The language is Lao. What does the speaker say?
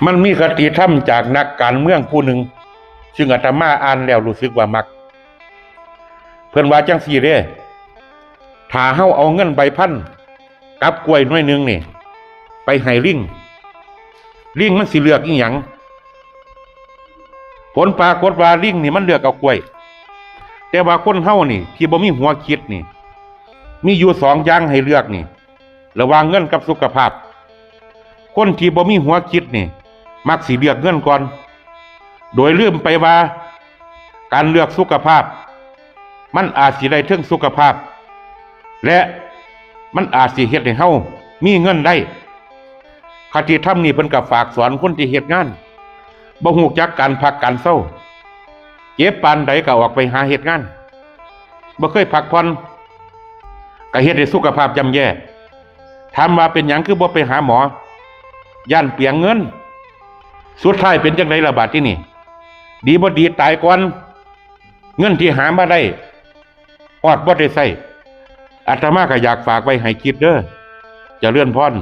ມັນມີຄະຕິທຳຈາກນັກການເມືອງຜູ້ໜຶ່ງ ຊຶ່ງອາດຕະມາອ່ານແລ້ວຮູ້ສຶກວ່າມັກ. ເພິ່ນວ່າຈັ່ງຊີ້ເດ້, ຖ້າເຮົາເອົາເງິນໃບພັນກັບກ້ວຍໜ່ວຍໜຶ່ງນີ້ ໄປໃຫ້ລິງ, ລິງມັນຊິເລືອກອີ່ຫຍັງ? ຜົນປາກົດວ່າລິງນີ້ມັນເລືອກເອົາກ້ວຍ. ແຕ່ວ່າຄົນເຮົານີ້ທີ່ບໍ່ມີຫົວຄິດນີ້ ມີຢູ່ສອງຢ່າງໃຫ້ເລືອກນີ້ ລະຫວ່າງເງິນກັບສຸຂະພາບ. ຄົນທີ່ບໍ່ມີຫົວຄິດນີ້ ມັກຊິເລືອກເງິນກ່ອນ ໂດຍລືມໄປວ່າ ການເລືອກສຸຂະພາບ ມັນອາດຊິໄດ້ເຖິງສຸຂະພາບ ແລະ ມັນອາດຊິເຮັດໃຫ້ເຮົາມີເງິນໄດ້. ຄະຕິທຳນີ້ເພິ່ນກໍຝາກສອນຄົນທີ່ເຮັດງານ ບໍ່ຮູ້ຈັກການພັກການເຊົາ, ເຈັບປານໃດກໍອອກໄປຫາເຮັດງານ, ບໍ່ເຄີຍພັກຜ່ອນ ກໍເຮັດໃຫ້ສຸຂະພາບຍ່ຳແຍ່. ຖາມວ່າເປັນຫຍັງຄືບໍ່ໄປຫາໝໍ? ຢ້ານເປືອງເງິນ. ສຸດທ້າຍເປັນຈັ່ງໃດລະບາດທີນີ້? ດີບໍ່ດີຕາຍກ່ອນ, ເງິນທີ່ຫາມາໄດ້ ຮອດບໍ່ໄດ້ໃຊ້. ອາດຕະມາກໍຢາກຝາກໄວ້ໃຫ້ຄິດເດີ, ຈະເລີນພອນ.